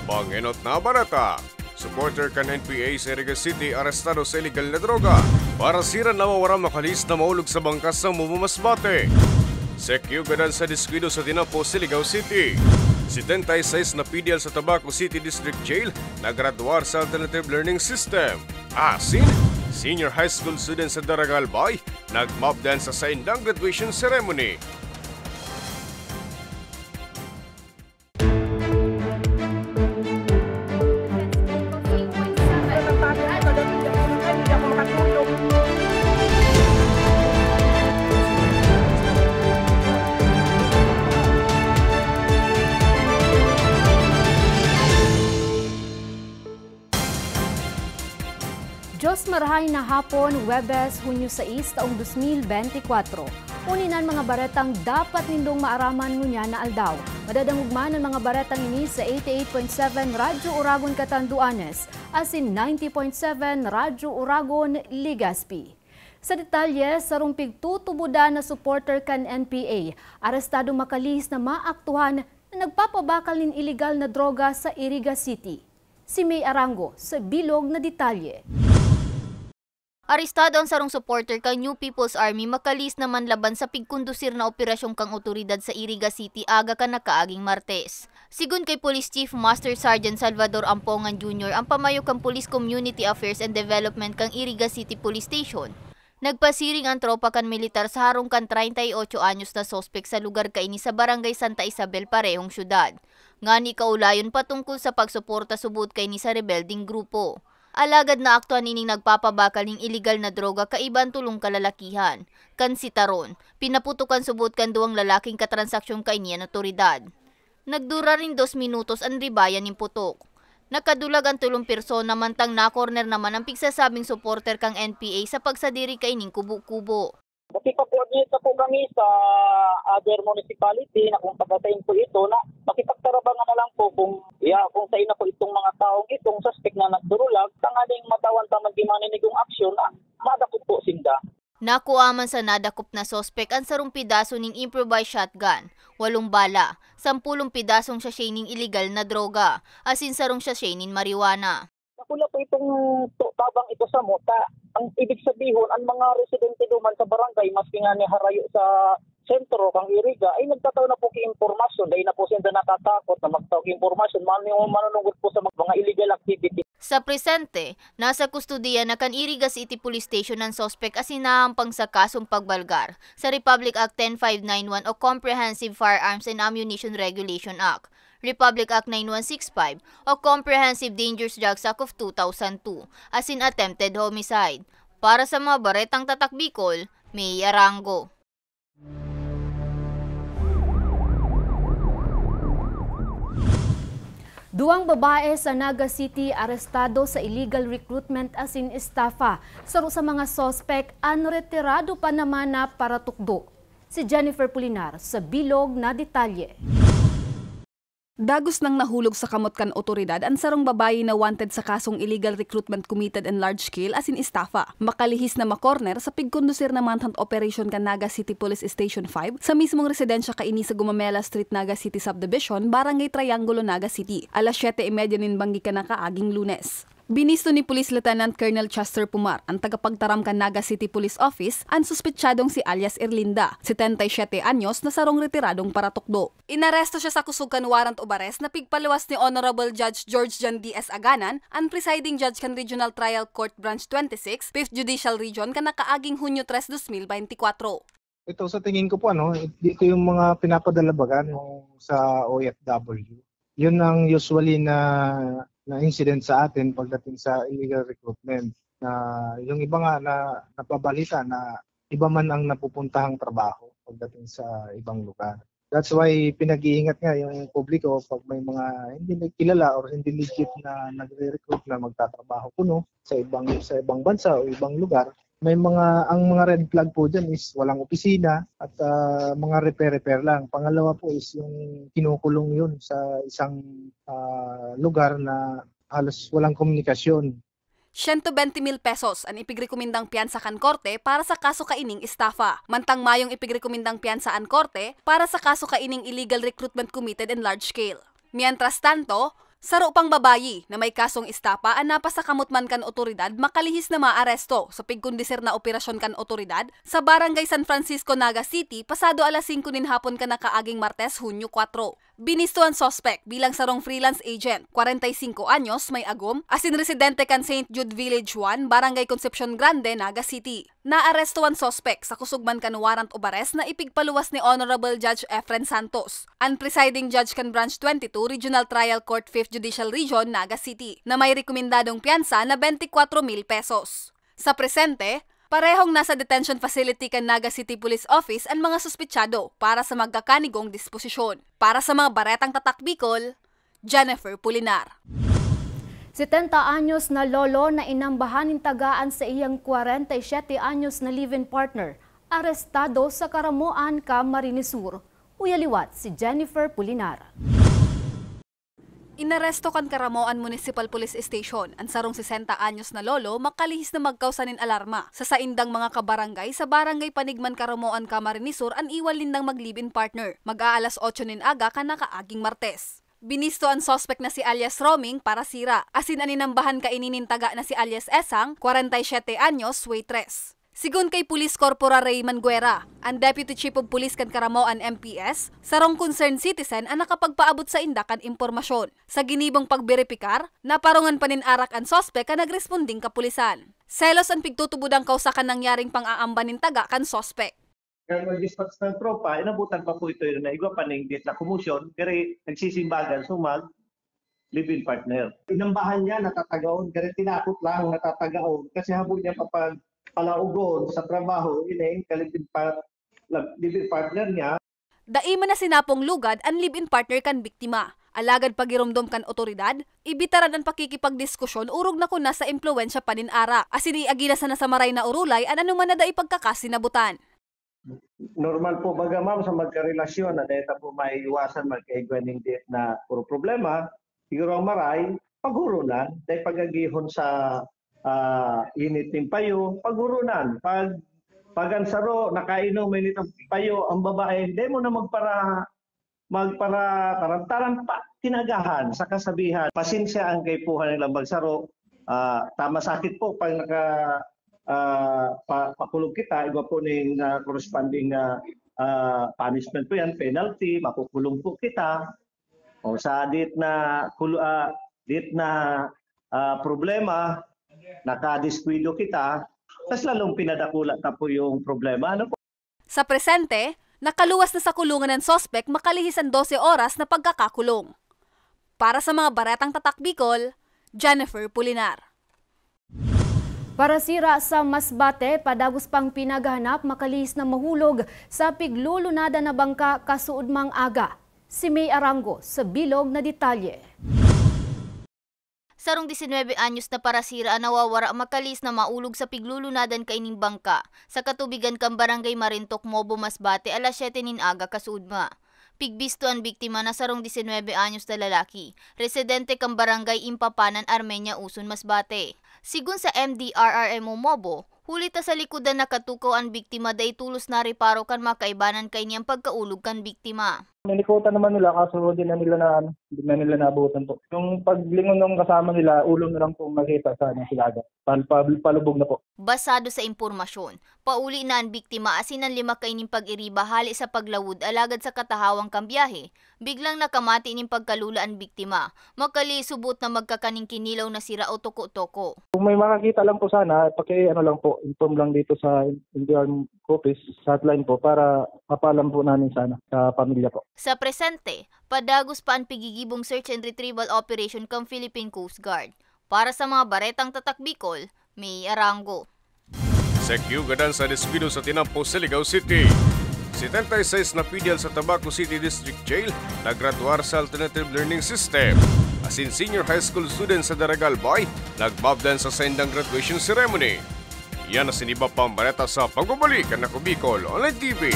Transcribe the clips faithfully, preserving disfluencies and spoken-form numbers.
Pangenot na bareta. Supporter kan N P A sa Iriga City arestado sa iligal na droga. Parasiran na mawara makalihis na maulog sa bangkas sa Momo Masbate. Sekyugadan sa diskwido sa Tinapo, Siligao City. Setenta y seis na P D L sa Tabaco City District Jail nagradwar sa alternative learning system. Asin, senior high school student sa Daraga Albay nagmabdan sa saindang graduation ceremony. Diyos marahay na hapon, Huwebes, Hunyo sais, taong dos mil benti kwatro. Uni na an mga baretang dapat nindong maaraman ngunyan na aldaw. Madadangog man an mga baretang ini sa eighty-eight point seven Radyo Oragon, Catanduanes, asin ninety point seven Radyo Oragon, Legazpi. Sa detalye, sarong pigtutubodan na supporter kan N P A, arestado makalihis na maaktuhan na nagpapabakal nin iligal na droga sa Iriga City. Si May Arango sa bilog na detalye. Arestado an sarong supporter kan New People's Army makalihis na manlaban sa pigkondusir na operasyon kan otoridad sa Iriga City aga kan nakaaging Martes. Sigon kay Police Chief Master Sergeant Salvador Ampongan Junior, an pamayo kan Police Community Affairs and Development kan Iriga City Police Station, nagpasiring an tropa kan militar sa harong kan treinta y ocho anyos na suspek sa lugar kaini sa Barangay Santa Isabel, parehong syudad, ngani kaulayon patungkol sa pagsuporta subot kaini sa rebeldeng grupo. Alagad naaktuhan nining nagpapabakal nin iligal na droga kaiba an tolong kalalakihan. Kan sitaron, pinaputokan subot kan duwang lalaking katransaksyon kaini an otoridad. Nagdura nin dos minutos an ribayan nin putok. Nakadulag an tolong persona, mantang nakorner naman an pigsasabing suporter kan N P A sa pagsadiri kaining kubo-kubo. Nakipag-coordinate na po kami sa other municipality na kung taga-sain po ito, na makipagtarabangan na lang po kung, ya, kung sain na po itong mga taong itong suspect na nagdurulag, tanganing matawan ta man di maninigong aksyon na madakop po sinda. Nakua man sa nadakop na suspek an sarong pidaso nin improvised shotgun, walong bala, sampulong pidasong sachet nin iligal na droga, asin sarong sachet nin marijuana. Dakula po itong tu-, tabang ito sa mota. Ang ibig sabihon, ang mga residente duman sa barangay, maski nga ni harayo sa sentro kang Iriga, ay nagtatao na po ki impormasyon. Dahil na po sinda natatakot na magtao ki impormasyon, manu-, manunungod po sa mag-, mga illegal activity. Sa presente, nasa kustodiya na kan Iriga City Police Station an suspek asin nahahampang sa kasong pagbalgar sa Republic Act ten five nine one o Comprehensive Firearms and Ammunition Regulation Act, Republic Act nine one six five o Comprehensive Dangerous Drugs Act of two thousand two, asin attempted homicide. Para sa mga baretang Tatak Bicol, May Arango. Duwang babae sa Naga City arestado sa illegal recruitment asin estafa. Saro sa mga suspek an retirado pa naman na paratukdo. Si Jennifer Pulinar sa bilog na detalye. Dagos nang nahulog sa kamot kan otoridad an sarong babayi na wanted sa kasong illegal recruitment committed in large scale asin estafa. Makalihis na makorner sa pigkondusir na manhunt operation kan Naga City Police Station five sa mismong residensya kaini sa Gumamela Street, Naga City Subdivision, Barangay Triangulo, Naga City, alas siyete y media nin banggi kan nakaaging Lunes. Binisto ni Police Lieutenant Colonel Chester Pumar, an tagapagtaram kan Naga City Police Office, an suspetsadong si alias Erlinda, setenta y siyete anyos, na sarong retiradong paratukdo. Inaresto siya sa kusog kan warrant of arrest na pigpaluwas ni Honorable Judge George John D S Aganan, an presiding judge kan Regional Trial Court Branch twenty-six, Fifth Judicial Region, kan nakaaging Hunyo tres, dos mil benti kwatro. Ito, sa tingin ko po, ano, ito yung mga pinapadala baga nung sa O F W. Yun ang usually na, na incident sa atin pagdating sa illegal recruitment. Na yung iba nga na nababalita na iba man ang napupuntahang trabaho pagdating sa ibang lugar. That's why pinag-iingat nga yung publiko pag may mga hindi nagkilala or hindi legit na nagre-recruit na magtatrabaho kuno sa ibang, sa ibang bansa o ibang lugar. May mga, ang mga red flag po dyan is walang opisina at, ah, mga repair-repair lang. Pangalawa po is yung kinukulong yun sa isang, ah, lugar na halos walang komunikasyon. Siyento bente mil pesos an ipigrekomendang piyansa kan korte para sa kaso kaining estafa, mantang mayong ipigrekomendang piyansa an korte para sa kaso kaining illegal recruitment committed in large scale. Mientras tanto, Saro pang babayi na may kasong estapa an napasakamot man kan otoridad makalihis na maaresto sa pigkondisir na operasyon kan otoridad sa Barangay San Francisco, Naga City, pasado alas singko nin hapon kan nakaaging Martes, Hunyo kwatro. Binisto an suspek bilang sarong freelance agent, kwarenta y singko anyos, may agom, asin residente kan Saint Jude Village one, Barangay Concepcion Grande, Naga City. Naaresto an suspek sa kusog man kan warrant of arrest na ipigpaluwas ni Honorable Judge Efren Santos, an presiding judge kan Branch twenty-two Regional Trial Court, Fifth Judicial Region, Naga City, na may rekomendadong piyansa na bente kwatro mil pesos. Sa presente, parehong nasa detention facility kan Naga City Police Office an mga suspetsado para sa magkakanigong disposisyon. Para sa mga Baretang Tatak Bicol, Jennifer Pulinar. Setenta anyos na lolo na inambahan nin taga an saiyang kwarenta y siyete anyos na live-in partner, arestado sa Caramoan, Camarines Sur. Uya liwat si Jennifer Pulinar. Inaresto kan Caramoan Municipal Police Station an sarong sesenta anyos na lolo makalihis na magkausa nin alarma sa saindang mga kabarangay sa Barangay Panigman, Caramoan, Camarines Sur, an iwal nindang mag-live-in partner, mag-aalas otso nin aga kan nakaaging Martes. Binisto an suspek na si alias Roming Parasira, asin an inambahan kaini nin taga na si alias Esang, kwarenta y siyete anyos, waitress. Sigon kay Police Corporal Raymond Guerra, an Deputy Chief of Police kan Caramoan M P S, sarong concerned citizen an nakapagpaabot sainda kan impormasyon. Sa ginibong pagberipikar, naparongan pa nin arak an suspek kan nagresponding kapulisan. Selos an pigtutubodang kawsa kan nangyaring pang-aamba nin taga kan suspek. Kan mag-dispatch ng tropa, inabutan pa po ito na igwa pa ning dit na commotion, pero nagsisimbagan, so mag live-in partner. Inambahan niya, natatagaon, pero tinakot lang, natatagaon, kasi habo niya papag-, palaugon sa trabaho, ini, ka-live-in par-, live-in partner niya. Dai man na sinapong lugad an live-in partner kan biktima. Alagad pagiromdom kan otoridad, ibitaran an pakikipagdiskusyon orog na kun nasa impluwensya pa nin arak, asin iagi na sana sa maray na orolay an anoman na dai pagkakasinabutan. Normal po baga, ma'am, sa magkarelasyon na dahil ta po maiiwasan magkaigwa ning di na puro problema, siguro ang maray, paghurunan, dahil pag-agihon sa, ah, init ning payo, paghurunan. Pag, pag ang saro, nakainom, mainit ang payo, ang babae, dahil mo na magpara-, magparatarantaran pa, tinagahan sa kasabihan. Pasensya ang kaipuhan nilang magsaro. Ah, tama, sakit po pag naka, ah, pa-, pakulog kita, igwa po ning, ah, corresponding na, ah, punishment po yan, penalty, makukulong po kita. O sa dit na kul-, ah, dit na, ah, problema, nakadiskuido kita, mas lalong pinadakula ta po yung problema. Ano po? Sa presente, nakaluwas na sa kulungan an suspek makalihis an dose oras na pagkakakulong. Para sa mga Baretang Tatak Bicol, Jennifer Pulinar. Parasira sa Masbate, padagos pang pinaghahanap makalihis na mahulog sa piglulunadan na bangka kasuodmang aga. Si May Arango sa bilog na detalye. Sarong disinwebe anyos na parasira an nawawara makalihis na maulog sa piglulunadan kaining bangka sa katubigan kan Barangay Marintok, Mobo, Masbate, alas siyete nin aga kasuodma. Pigbisto an biktima na sarong disinwebe anyos na lalaki, residente kan Barangay Impapanan, Armenia, Uson, Masbate. Sigon sa M D R R M O Mobo, huli ta sa likodan nakatukaw an biktima, dai tolos nareparo kan mga kaibanan kaini an pagkaulog kan biktima. Nilikotan naman nila, kaso di na nila na, ano, di na nila naabutan po. Yung paglingon ng kasama nila, ulo na lang po ang nakita sa, ano, sila agad. Pal-, pal-, palubog na po. Basado sa impormasyon, pauli na an biktima asin an lima kaining pag-iriba hale sa paglawod, alagad sa katahawang kan biyahe, biglang nakamati nin pagkalula an biktima. Makalisubot na magkakaning kinilaw na sira o toko-toko. Kung may makakita lang po sana, paki-ano lang po, inform lang dito sa M D R M office, sa hotline po, para mapaalam po namin sana sa pamilya po. Sa presente, padagos pa an pigigibong search and retrieval operation kan Philippine Coast Guard. Para sa mga Baretang Tatak Bicol, May Arango. Sekyugadan sa deskuido sa tinampo sa Ligao City. Setenta y seis na P D L sa Tabaco City District Jail naggraduar sa alternative learning system. Asin senior high school student sa Daraga, Albay, nagbabdan sa saindang graduation ceremony. Yan asin iba pang bareta sa pagbabalik kan Ako Bicol Online T V.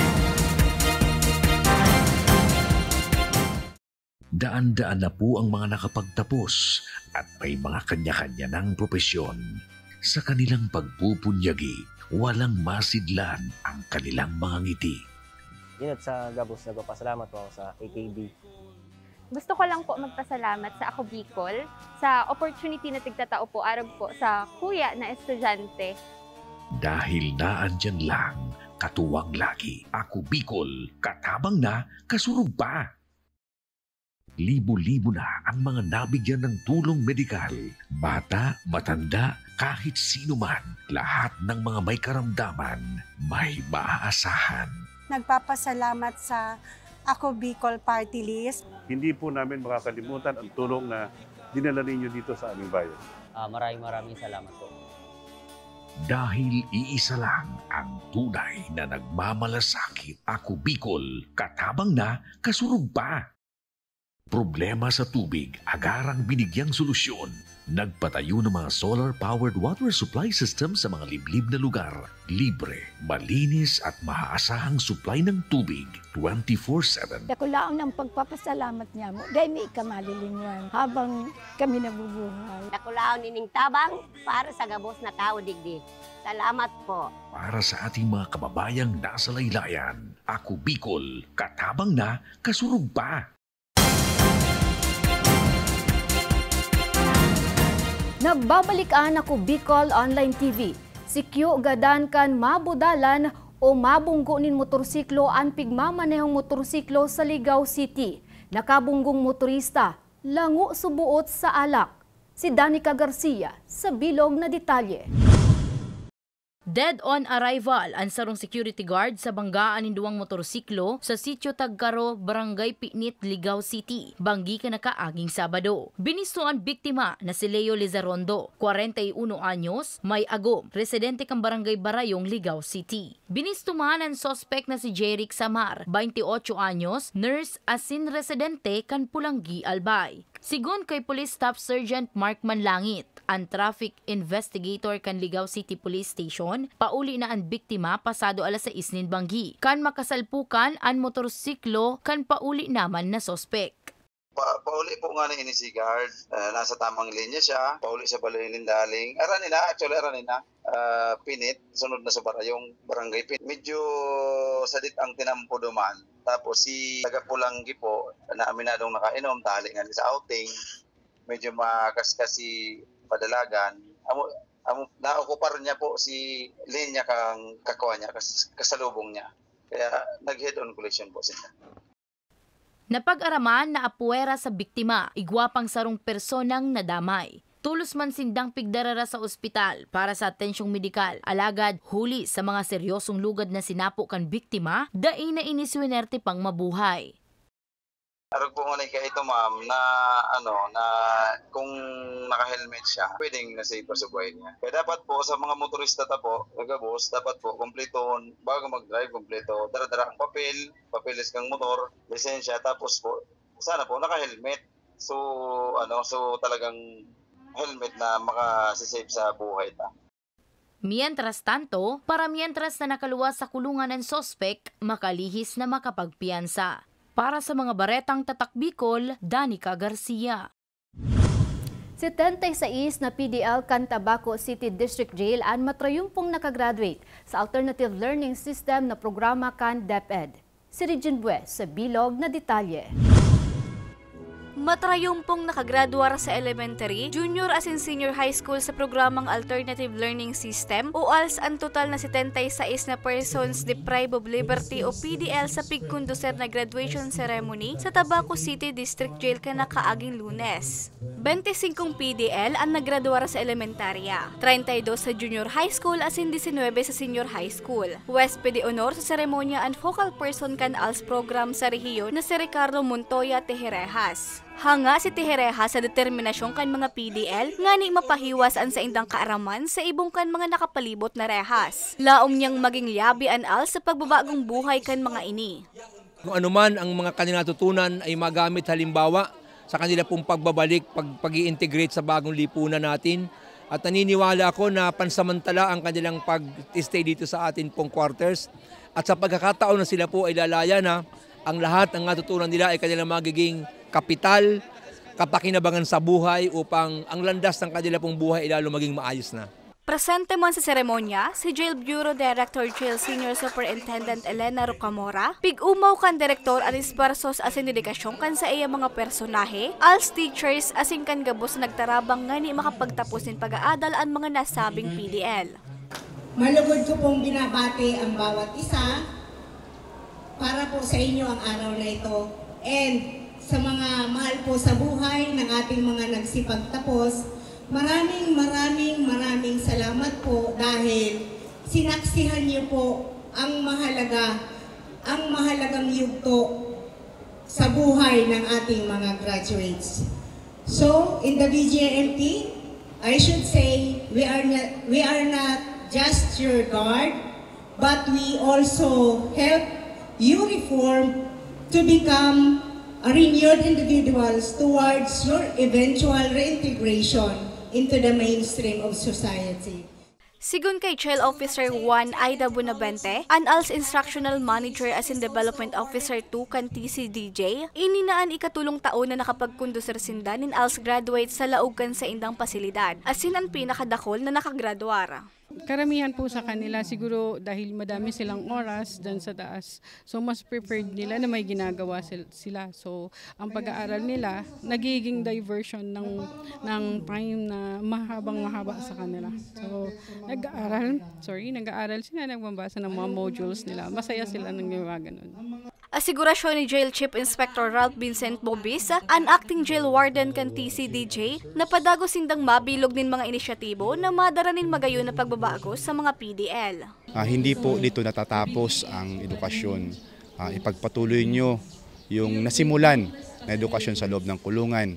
Daan-daan na po ang mga nakapagtapos at may mga kanya-kanya ng propesyon. Sa kanilang pagpupunyagi, walang masidlan ang kanilang mga ngiti. Inot sa gabos, nagpapasalamat po ako sa A K B. Gusto ko lang po magpasalamat sa Ako Bicol sa opportunity na tigtatao po arog po sa kuya na estudyante. Dahil naandyan lang, katuwang lagi, Ako Bicol, katabang na, kasurog pa. Libo-libo na ang mga nabigyan ng tulong medikal. Bata, matanda, kahit sino man, lahat ng mga may karamdaman, may maaasahan. Nagpapasalamat sa Ako Bicol Party List. Hindi po namin makakalimutan ang tulong na dinala ninyo dito sa aming bayan. Ah, maraming, maraming salamat po. Dahil iisa lang ang tunay na nagmamalasakit. Ako Bicol, katabang na, kasurog pa. Problema sa tubig, agarang binigyang solusyon. Nagpatayo ng mga solar-powered water supply system sa mga liblib na lugar. Libre, malinis at maaasahang supply ng tubig, twenty-four seven. Dakulaon ang pagpapasalamat niya mo, dahil may ika malilingwan habang kami nabubuhay. Dakulaon ining tabang para sa gabos na tao digdi. Salamat po. Para sa ating mga kababayang nasa laylayan, Ako Bicol, katabang na, kasurog pa. Nagbabalik an Ako Bicol Online T V. Sikyo gadan kan mabudalan o mabunggo nin motorsiklo an pigmamanehong motorsiklo sa Ligao City. Nakabunggong motorista, lango suboot sa alak. Si Danica Garcia sa bilog na detalye. Dead on arrival an sarong security guard sa banggaan nin duwang motorsiklo sa Sitio Tagkaro, Barangay Pinit, Ligao City, banggi kan nakaaging Sabado. Binisto an biktima na si Leo Lizarondo, kwarenta y uno anyos, may agom, residente kan Barangay Barayong, Ligao City. Binisto man an suspek na si Jeric Samar, baynte otso anyos, nurse asin residente kan Pulanggi, Albay. Sigon kay Police Staff Sergeant Mark Manlangit, an traffic investigator kan Ligao City Police Station, pauli na an biktima pasado alas sais nin banggi, kan makasalpukan an motorsiklo kan pauli naman na suspek. Pa-, pauli po nga ni ini si guard. Ah, nasa tamang linya siya. Pauli sa balay nin daling. Aranina, actually, Aranina. Ah, Pinit, sunod na sa Barayong, Barangay Pinit. Medyo sadit ang tinampo duman. Tapos si taga Pulanggi po, na aminadong nakainom, tanganing sa outing, medyo makaskas si padalagan. Amo, amo, naokupar niya po si linya kang kakuha niya, kas-, kasalubong niya. Kaya nag-head-on collision po sila. Napag-araman na apwera sa biktima, igwa pang sarong personang nadamay. Tolos man sindang pigdarara sa ospital para sa atensyong medikal, alagad huli sa mga seryosong lugad na sinapo kan biktima, dai na ini swinerte pang mabuhay. Arog po ngunay kaito, ma'am, na ano, na kung naka-helmet siya, pwedeng na-save pa sa buhay niya. Kaya dapat po sa mga motorista ta po, gagabos, dapat po kompleto, bago mag-drive, kompleto, dara-dara ang papel, papeles kang motor, lisensya, tapos po, sana po, naka-helmet. So, ano, so talagang helmet na makasisave sa buhay ta. Mientras tanto, para mientras na nakaluwas sa kulungan an suspek, makalihis na makapagpiyansa. Para sa mga baretang Tatak Bicol, Danica Garcia. Setenta y seis na P D L kan Tabaco City District Jail an matrayumpong nakagraduate sa Alternative Learning System na programa kan DepEd. Si Regine Bues sa bilog na detalye. Matrayumpong nakagradwar sa elementary, junior asin senior high school sa programang Alternative Learning System o als an total na setenta y seis na persons deprived of liberty o P D L sa pigkonduser na graduation ceremony sa Tabaco City District Jail kan nakaaging Lunes. Bente singkong P D L an nagradwar sa elementarya, treinta y dos sa junior high school asin disinwebe sa senior high school. Huwesped de honor sa seremonya an focal person kan als program sa rehiyon na si Ricardo Montoya Tijerejas. Hanga si Tijerejas sa determinasyon kan mga P D L ngani mapahiwas an saindang kaaraman sa ibong kan mga nakapalibot na rehas. Laom niyang maging liyabi an als sa pagbabagong buhay kan mga ini. Kung anuman ang mga kanilang natutunan ay magamit, halimbawa, sa kanila pong pagbabalik, pag, pag-i-integrate sa bagong lipunan natin. At naniniwala ako na pansamantala ang kanilang pag-stay dito sa atin pong quarters. At sa pagkakataon na sila po ay lalaya na, ang lahat ng natutunan nila ay kanilang magiging kapital, kapakinabangan sa buhay upang ang landas ng kanila pong buhay ay lalo maging maayos na. Presente man sa seremonya si Jail Bureau Director Jail Senior Superintendent Elena Rocamora, pig-umaw kan direktor an espuwersos asin dedikasyon kan saiyang mga personahe, als teachers asin kan gabos na nagtarabang ngani makapagtapos nin pag-aadal an mga nasabing P D L. Malugod ko pong binabati ang bawat isa para po sa inyo ang araw na ito. And sa mga mahal po sa buhay ng ating mga nagsipagtapos, maraming, maraming, maraming salamat po dahil sinaksihan niyo po ang mahalaga, ang mahalagang yugto sa buhay ng ating mga graduates. So, in the B J M P, I should say, we are not, we are not just your guard, but we also help you reform to become a renewed individuals towards your eventual reintegration into the mainstream of society. Sigon kay Jail Officer one Aida Bonavente, an als Instructional Manager asin Development Officer two kan T C D J, ini na an ikatolong taon na nakapagkondusir sinda nin als graduates sa laog kan saindang pasilidad, asin an pinakadakul na nakagradwar. Karamihan po sa kanila, siguro dahil madami silang oras dyan sa taas, so mas preferred nila na may ginagawa sil-, sila. So, ang pag-aaral nila, nagiging diversion ng, ng time na mahabang mahaba sa kanila. So, nag-aaral, sorry, nag-aaral sila, nagbabasa ng mga modules nila. Masaya sila nang mga ganun. Asigurasyon ni Jail Chief Inspector Ralph Vincent Bobis, an acting jail warden kan T C D J, na padagos sindang mabilog nin mga inisyatibo na madara nin magayon na pagbabago sa mga P D L. Ah, hindi po dito natatapos ang edukasyon. Ah, ipagpatuloy nyo yung nasimulan na edukasyon sa loob ng kulungan.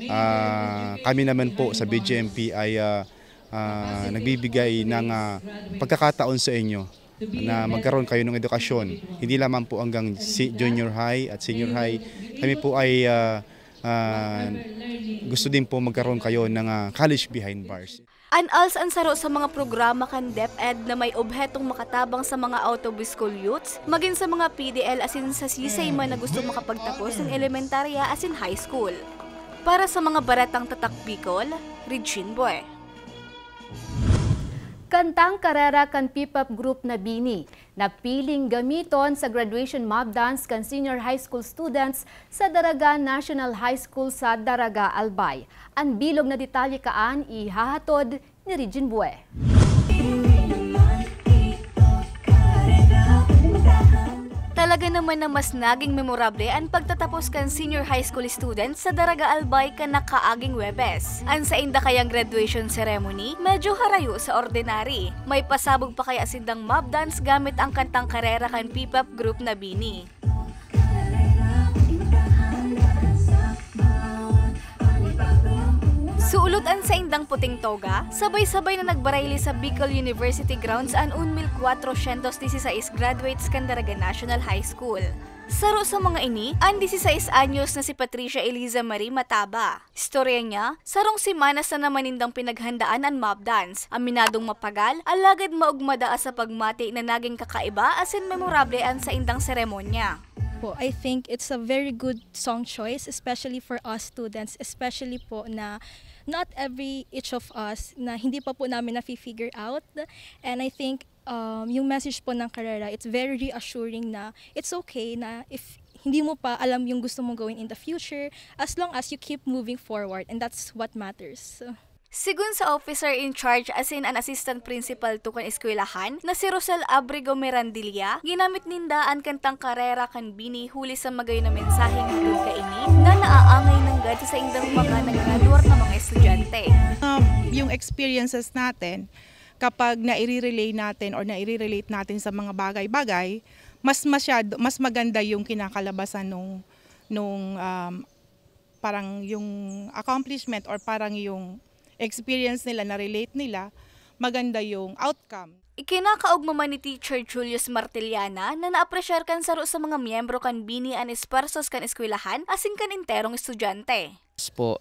Ah, kami naman po sa B J M P ay, ah, ah, nagbibigay ng, ah, pagkakataon sa inyo na magkaroon kayo ng edukasyon. Hindi lamang po hanggang si junior high at senior high. Kami po ay, ah, ah, gusto din po magkaroon kayo ng, ah, college behind bars. An als an saro sa mga programa kan DepEd na may obhetong makatabang sa mga out-of-school youths, magin sa mga P D L asin sa sisay man na gusto makapagtapos nin elementarya asin high school. Para sa mga baretang Tatak Bicol, Regine Bue. Kantang karera kan P pop group na Bini, napiling gamiton sa graduation mob dance kan senior high school students sa Daraga National High School sa Daraga, Albay. An bilog na detalye kaan ihahatod ni Regine Bue. Talaga naman na mas naging memorable an pagtatapos kan senior high school students sa Daraga, Albay kan nakaaging Huwebes. An sainda kayang graduation ceremony medyo harayo sa ordinary. May pasabog pa kaya sindang mob dance gamit ang kantang karera kan P pop group na Bini. Suolot an saindang puting toga, sabay-sabay na nagbarayli sa Bicol University grounds an un mil cuatrocientos dieciséis graduates kan Daraga National High School. Saro sa mga ini, an dieciséis anyos na si Patricia Eliza Marie Mataba. Istorya niya, sarong semanas na naman nindang pinaghandaan an mob dance. Aminadong mapagal, alagad maugmada sa pagmati na naging kakaiba asin memorable an saindang seremonya. Po, I think it's a very good song choice, especially for us students, especially po na not every each of us na hindi pa po namin nafi-figure out. And I think, um, yung message po ng Karera, it's very reassuring na it's okay na if hindi mo pa alam yung gusto mong gawin in the future, as long as you keep moving forward, and that's what matters. Sigon sa officer in charge asin an assistant principal two kan eskwelahan na si Rosel Abrigo Mirandilla, ginamit ninda an kantang karera kan Bini huli sa magayon na mensaheng hatod kaini na naaangay nanggad sa saindang mga nagradwar na mga estudyante. Um, yung experiences natin, kapag naire-relay natin or naire-relate natin sa mga bagay-bagay, mas masyado, mas maganda yung kinakalabasan nung, nung, um, parang yung accomplishment or parang yung experience nila, na-relate nila, maganda yung outcome. Ikinakaogma man ni Teacher Julius Martiliana na naapresyar kan saro sa mga miyembro kan Bini an espuwersos kan eskwelahan asin kan enterong estudyante. As po,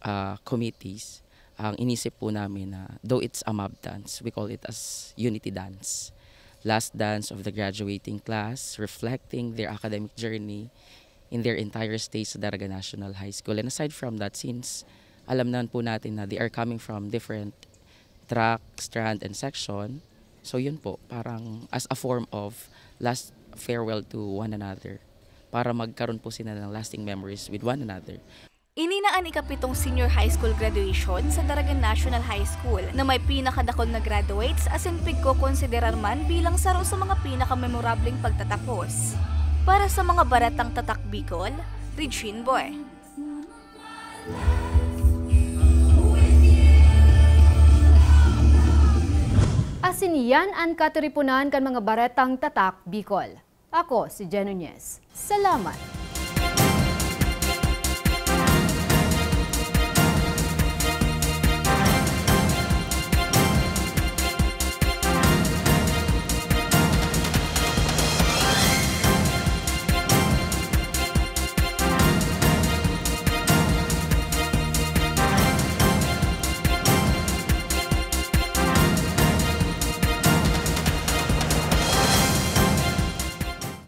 ah, committees, ang inisip po namin na, though it's a mob dance, we call it as unity dance. Last dance of the graduating class, reflecting their academic journey in their entire stay sa Daraga National High School. And aside from that, since alam naman po natin na they are coming from different track, strand, and section. So yun po, parang as a form of last farewell to one another, para magkaroon po sila ng lasting memories with one another. Ini na an ikapitong senior high school graduation sa Daragan National High School na may pinakadakul na graduates asin pigkokonsiderar man bilang saro sa mga pinakamemorableng pagtatapos. Para sa mga baretang Tatak Bicol, Regine Boy. Asin iyan an katiriponan kan mga baretang Tatak Bicol. Ako si Jen Nunez. Salamat!